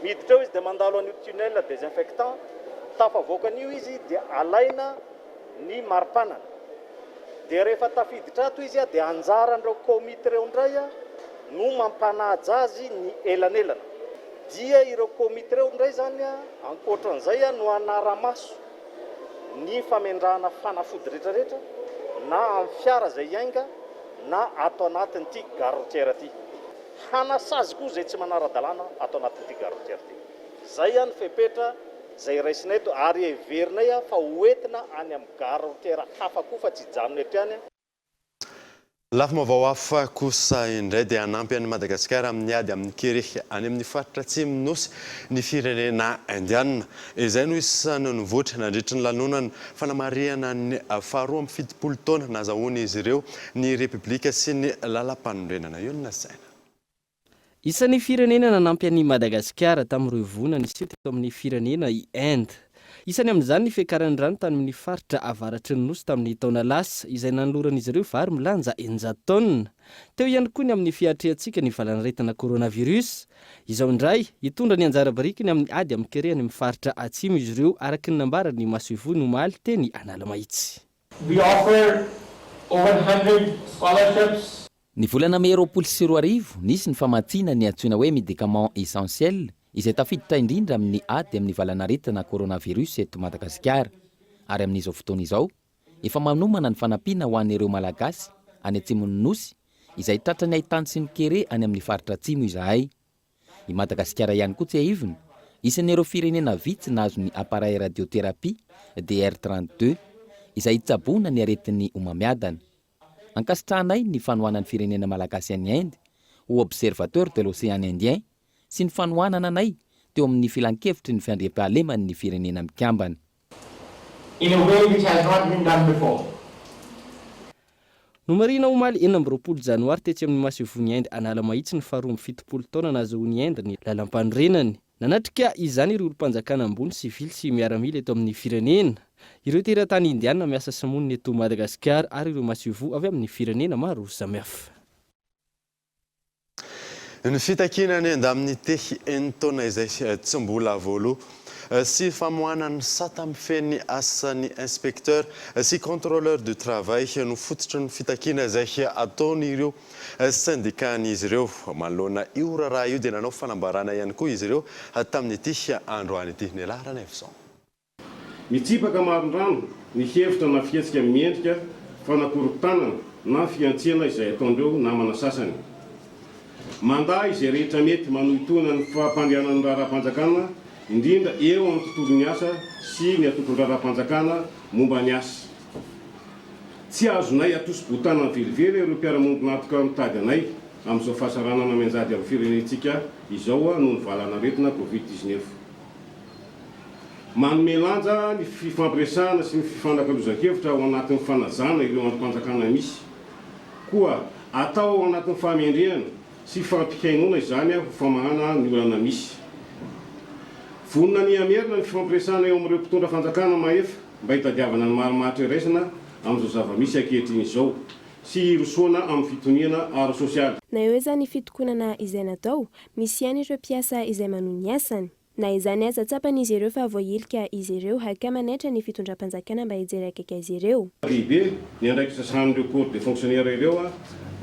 Miditra eo izy dia mandalo an'io tunnel désinfectant, tafavoaka an'io izy dia alaina ny maripanana. Dia rehefa tafiditra ato izy dia anjaran'ireo komity ireo indray no mampanaja azy ny elanelana. Dia ireo komity ireo indray izany ankoatran'izay no hanara-maso ny famendrahana fanafody rehetrarehetra na amin'ny fiara izay hiainga na ato anatin'ity gare routière ity. Hanasazy koa izay tsy manara-dalàna ato anatin'ity gare routière ity. Izay ny fepetra izay raisinay eto ary heverinay fa ho entina any amin'ny gare routière hafa koa fa tsy hijanona eto ihany. Lafim-baovao hafa kosa indray dia hanampy an'i Madagasikara amin'ny ady amin'ny kere any amin'ny faritra atsimon'ny Nosy ny firenena Indiana. Izay no isan'ny nivoitra nandritry ny lanonana fanamarihana ny faharoa amby fitopolo taona nazahoan'izy ireo ny Repoblika sy ny Lalampanorenana. Io no nasaina. Isan'ny firenena nanampy an'i Madagasikara tamin'ireo voina niseho teto amin'ny firenena i Inde. Isany amin'izany ny fiakaran'ny rano tany amin'ny faritra avaratry ny Nosy tamin'ny taona lasa, izay nanoloran'izy ireo vary milanja 600 taonina. Teo ihany koa ny amin'ny fiatrehantsika ny valanaretina coronavirus. Izao indray, hitondra ny anjara birikiny amin'ny ady amin'ny kere any amin'ny faritra atsimo izy ireo, araka ny nambaran'ny masoivohony omaly teny Analamahitsy. We offer over 100 scholarships. Ny volana mey 2020, nisy ny famatsiana ny antsoina hoe médicaments essentiels izay tafiditra indrindra amin'ny ady amin'ny valanaretina coronavirus eto Madagasikara. Ary amin'izao fotoana izao, efa manomana ny fanampiana ho an'ireo Malagasy any atsimon'ny Nosy izay tratran'ny haitany sy ny kere any amin'ny faritra atsimo izahay. I Madagasikara ihany koa tsiahivina, isan'ireo firenena vitsy nahazo ny appareil radiothérapie DR 32 izay hitsaboana ny aretin'ny homamiadana. Ankasitrahanay ny fanohanan'ny firenena malagasy an'i Inde ho Observateur de l'Océan Indien sy ny fanohanana anay teo amin'ny Filankevitry ny Fiandriampahaleman'ny Firenena Mikambana. In a way which has not been done before. Nomarihina omaly 26 janoary tetsy amin'ny masoivohon'i Inde Analamahitsy ny faharoa amby fitopolo taona nahazoan'i Inde ny lalampanorenany. Nanatrika izany ireo olom-panjakana ambony, sivily sy miaramila eto amin'ny firenena, ireo teratany indiana miasa sy monina eto Madagasikara ary ireo masoivoho avy amin'ny firenena maro samihafa. Ny fitakiana ny indemnité enin-taona izay tsy mbola voaloa sy famoahana ny sata mifehy ny asan'ny inspecteur sy contrôleur du travail no fototry ny fitakiana izay ataon'ireo Syndicat-n'izy ireo. Manoloana io raharaha io dia nanao fanambarana ihany koa izy ireo tamin'ity androany ity. Ny laharana Evson. Mitsipaka marindrano ny hevitra na fihetsika miendrika fanakorontanana na fihantsiana izay ataon'ireo namana sasany. Mandà izay rehetra mety manohitohina ny fampandehanan'ny raharaham-panjakana, indrindra eo amin'ny tontolon'ny asa sy ny antokon-draharaham-panjakana momba ny asa. Tsy azonay atosi-botanana velively ireo mpiara-mombon'antoka mitady anay amin'izao fahasaranana mianjady amin'ny firenentsika izao noho ny valan'aretina Covid 19. Manome lanja ny fifampiresahana sy ny fifanakalozan-kevitra ao anatin'ny fanajana ireo andrim-panjakana misy. Koa atao ao anatin'ny fahamendrehana sy fampihainoana izany ho famahana ny olana misy. Vonona ny hamerina ny fifampiresahana eo amin'ireo mpitondra fanjakana mahefa mba hitadiavana ny marimaritra iraisana amin'izao zava-misy ankehitriny izao sy hirosoana amin'ny fitoniana ara-sosialy. Na eo aza ny fitokonana izay natao, misy ihany ireo mpiasa izay manohy ny asany. Na izany aza, tsapan'izy ireo fa voahilika izy ireo ka manaitra ny fitondram-panjakana mba hijery akaiky azy ireo. Lehibe ny andraikitra sahanin'ireo corps de fonctionnaires ireo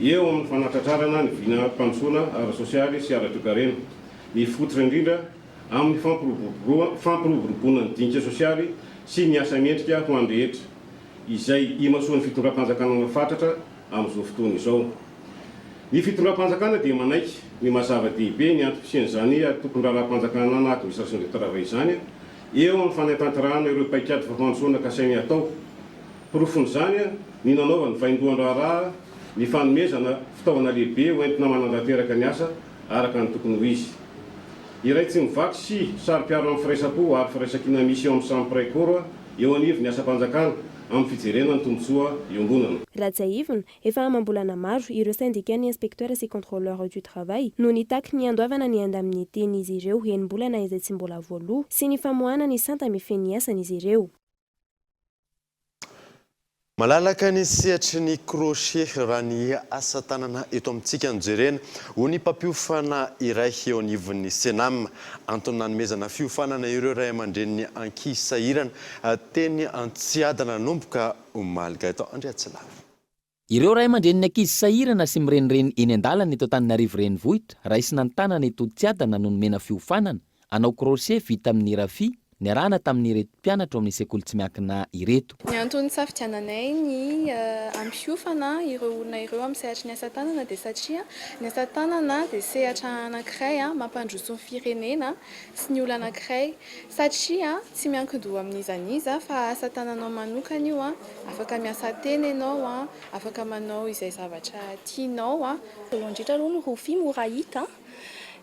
eo amin'ny fanatratrarana ny vinam-pandrosoana ara-sosialy sy ara-toekarena. Mifototra indrindra amin'ny fampiroboroboana ny dinika sosialy sy ny asa mendrika ho an'ny rehetra, izay imasoan'ny fitondram-panjakana fatratra amin'izao fotoana izao. Ny fitondram-panjakana dia manaiky ny maha zava-dehibe ny antom-pisian'izany tokon-draharaham-panjakana na administration de travail izany eo amin'ny fanatanterahana ireo paikady fampandrosoana kasainy hatao. Porofon'izany ny nanaovan'ny vaindohan-draharaha ny fanomezana fitaovana lehibe hoentina manantanteraka ny asa araka ny tokony ho izy. Iray tsy mivaky sy saro-piaro amin'ny firaisam-po ary firaisankina misy eo amin'ny samy mpiray koro eo anivon'ny asam-panjakana amin'ny fijerena ny tombontsoa iombonana. Raha tsiahivina, efa amam-bolana maro ireo sendikan'ny inspecteurs sy contrôleurs du travail no nitaky ny handoavana ny indemnité-n'izy ireo enim-bolana izay tsy mbola voaloa sy ny famoahana ny santa mifehy ny asan'izy ireo. Malalaka ny sehatry ny crochet raha ny asa tanana eto amintsika no jerena, hoy ny mpampiofana iray eo anivon'ny Cenam. Antony nanomezana fiofanana ireo ray aman-drenin'ny ankizy sahirana teny Antsiadana nanomboka omaly. Gaëtan Andriatsilavo. Ireo ray aman-drenin'ny ankizy sahirana sy mirenireny eny an-dalana eto Antananarivo Renivohitra, raisina an-tanana eto Tsiadana no nomena fiofanana hanao crochet vita amin'ny rafia niarahana tamin'ireto mpianatra ao amin'ny sekoly tsy miankina ireto. Ny antony nisafidiananay ny hampiofana ireo olona ireo amin'ny sehatry ny asa tanana dia satria ny asa tanana dia sehatra anankiray mampandroso ny firenena sy ny olona anankiray satria tsy miankin-doha amin'iza n'iza fa asa tananao manokana io, afaka miasa tena ianao, afaka manao izay zavatra tianao. Voalohany indrindra aloha ny rofia mora hita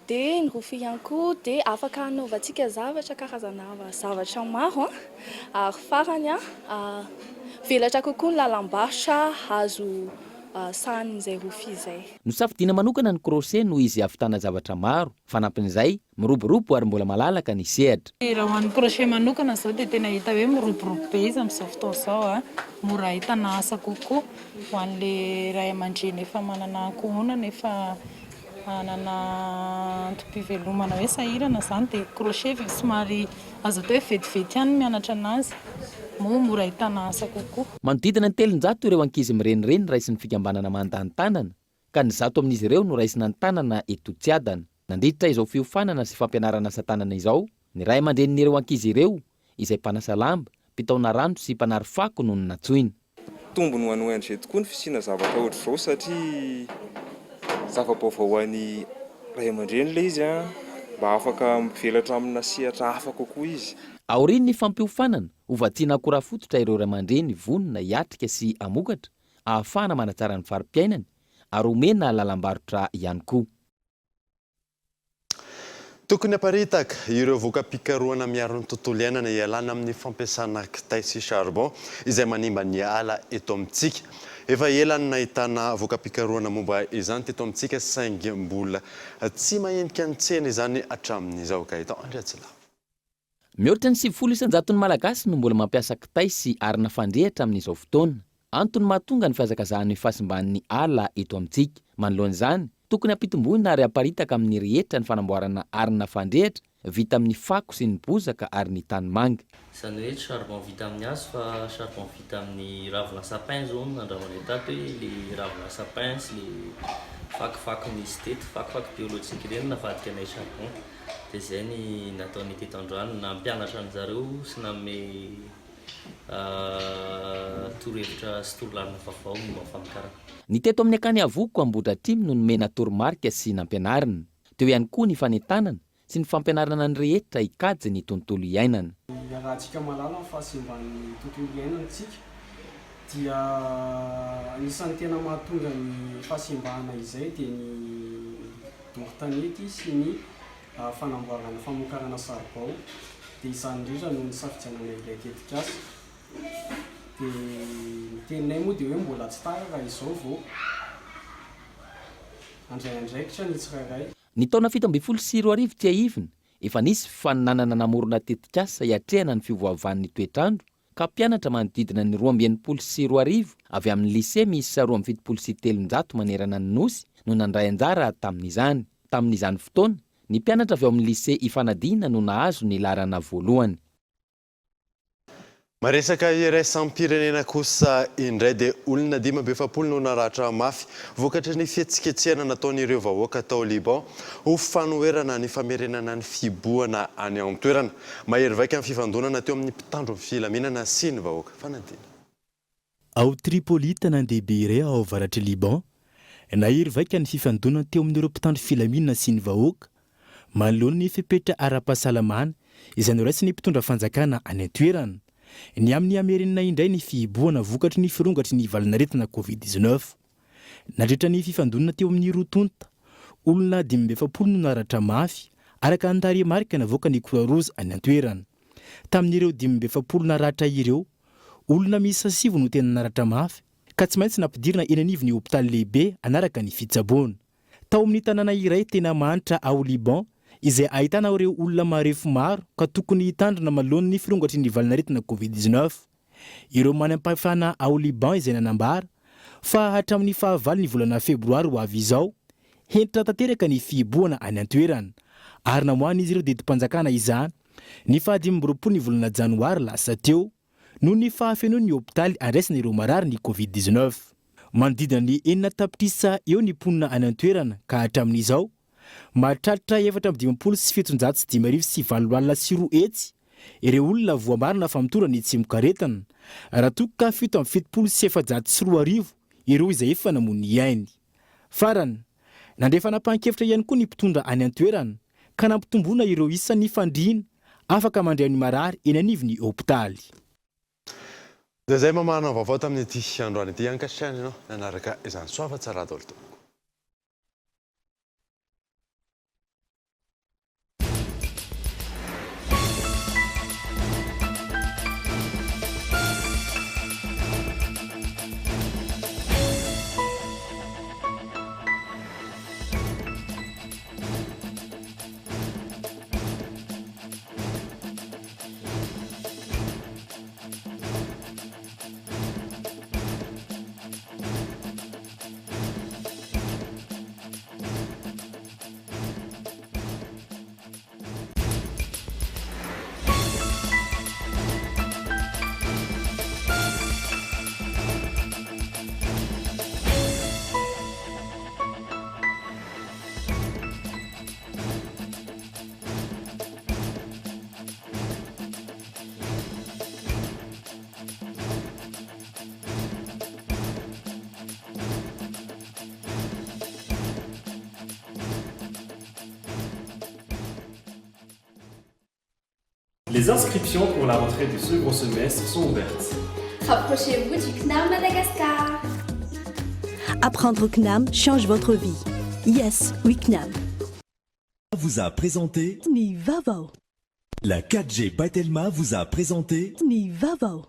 dia ny rofia ihany koa dia afaka hanaovantsika zavatra karazana zavatra maro ary farany velatra kokoa ny lalam-barotra azo sahanin'izay rofia izay. Nosafidiana manokana ny crochet noho izy hahavitana zavatra maro, fanampin'izay, Miroborobo ary mbola malalaka ny sehatra. Raha ho an'ny crochet manokana izao dia tena hita hoe miroborobo be izy amin'izao fotoana izao a. Mora ahitana asa kokoa ho an'ilay ray aman-dreny efa manana ankohonana, efa manana antom-pivelomana hoe sahirana izany dia crochet somary azo atao hoe vetivety ihany ny mianatra an'azy, moa mora ahitana asa kokoa. Manodidina ny 300 ireo ankizy mirenireny raisin'ny fikambanana Manda an-tanana ka ny 100 amin'izy ireo no raisina an-tanana eto Tsiadana. Nandritra izao fiofanana sy fampianarana asa tanana izao, ny ray aman-drenin'ireo ankizy ireo, izay mpanasa lamba, mpitaona rano sy mpanary fako no nantsoina. Tombony ho an'ny ONG tokoa ny fisiana zavatra ohatr'izao satria zava-baovao ho an'ny ray aman-dreny ilay izy, mba afaka mivelatra amina sehatra hafa kokoa izy. Aorian'ny fampiofanana, hovatsiana akora fototra ireo ray aman-dreny vonona hiatrika sy hamokatra ahafahana manatsara ny fari-piainany ary omena lalam-barotra ihany koa. Tokony haparitaka ireo voka-pikarohana miaro ny tontolo iainana hialana amin'ny fampiasana kitay sy charbon izay manimba ny ala eto amintsika. Efa ela no nahitana voka-pikarohana momba izany teto amintsika saingy mbola tsy mahenika ny tsena izany hatramin'izao. Gaëtan Andriatsilavo. Mihoatra ny 90 isan-jaton'ny Malagasy no mbola mampiasa kitay sy arina fandrehitra amin'izao fotoana. Antony mahatonga ny fihazakazahan'ny fahasimban'ny ala eto amintsika. Manoloana izany, tokony hampitomboina ary haparitaka amin'ny rehetra ny fanamboarana arina fandrehitra vita amin'ny fako sy ny bozaka ary ny tanimanga. Izany hoe tsy charbon vita amin'ny hazo fa charbon vita amin'ny ravina sapin izao no nandramanay tato hoe le ravina sapin sy le fakofako nisy teto, fakofako biolojika ireny no navadika anay charbon. Dia izay ny nataonay teto androany, nampianatra an'zareo sy nanome torohevitra sy torolalana vaovao momba ny famokarana. Ny teto amin'ny Akany Avoko Ambohidratrimo no nomena toromarika sy nampianarina. Teo ihany koa ny fanentanana sy ny fampianarana ny rehetra hikajy ny tontolo iainana. Iarahantsika mahalala ny fahasimban'ny tontolo iainantsika dia anisan'ny tena mahatonga ny fahasimbana izay dia ny doro tanety sy ny fanamboarana famokarana saribao dia izany indrindra no nisafidianana ilay tetikasa. Dia ny teninay moa dia hoe mbola tsy tara raha izao vao handray andraikitra ny tsirairay. Ny taona 2017 tsiahivina, efa nisy fifaninanana namorona tetikasa hiatrehana ny fiovaovan'ny toetr'andro ka mpianatra manodidina ny 2062 avy amin'ny lycée miisa 372 manerana ny Nosy no nandray anjara tamin'izany. Tamin'izany fotoana, ny mpianatra avy ao amin'ny lycée Ifanadiana no nahazo ny laharana voalohany. Maresaka iraisam-pirenena kosa indray dia olona 45 no naratra mafy vokatry ny fihetsiketsehana nataon'ireo vahoaka tao Liban ho fanoherana ny famerenana ny fihibohana any an-toerana. Mahery vaika ny fifandonana teo amin'ny mpitandro ny filaminana sy ny vahoaka. Fanadina. Ao Tripoli, tanàn-dehibe iray ao avaratr'i Liban, nahery vaika ny fifandonana teo amin'ireo mpitandro filaminana sy ny vahoaka, manoloana ny fepetra ara-pahasalamana izay noraisin'ny mpitondra fanjakana any an-toerana, ny amin'ny hamerenana indray ny fihibohana vokatry ny firongatry ny valanaretina Covid 19. Nandritra ny fifandonana teo amin'ny roa tonta, olona 45 no naratra mafy, araka ny tarehimarika navoakan'ny Croix Rouge any an-toerana. Tamin'ireo 45 naratra ireo, olona miisa sivy no tena naratra mafy, ka tsy maintsy nampidirina eny anivon'ny hopitaly lehibe hanaraka ny fitsaboana. Tao amin'ny tanàna iray tena mahantra ao Liban, izay ahitana ireo olona marefo maro ka tokony hitandrina manoloana ny firongatry ny valanaretina Covid 19. ireo manam-pahefana ao Liban izay nanambara fa hatramin'ny fahavalon'ny volana febroary ho avy izao, hentitra tanteraka ny fihibohana any an-toerana ary namoahan'izy ireo didim-panjakana izany ny fahadimy amby roapolo ny volana janoary lasa teo noho ny fahafenoan'ny hopitaly andraisana ireo marary ny Covid 19. Manodidina ny enina tapitrisa eo ny mponina any an-toerana ka hatramin'izao, mahatratra 254 502 200 ireo olona voamarina fa mitondra ny tsimokaretina, raha toa ka 277 ireo izay efa namoy ny ainy. Farany, nandray fanapahan-kevitra ihany koa ny mpitondra any an-toerana ka nampitomboana ireo isan'ny fandriana afaka mandray ny marary eny anivon'ny hopitaly. Dia izay mamahana vaovao tamin'ity androany ity. Ankasitrahana ianao nanaraka izany. Soava tsara daholo tompoko. Les inscriptions pour la rentrée du second semestre sont ouvertes. Rapprochez-vous du CNAM Madagascar. Apprendre au CNAM change votre vie. Yes, we CNAM. Vous a présenté Ny vaovao. La 4G by Telma vous a présenté Ny vaovao.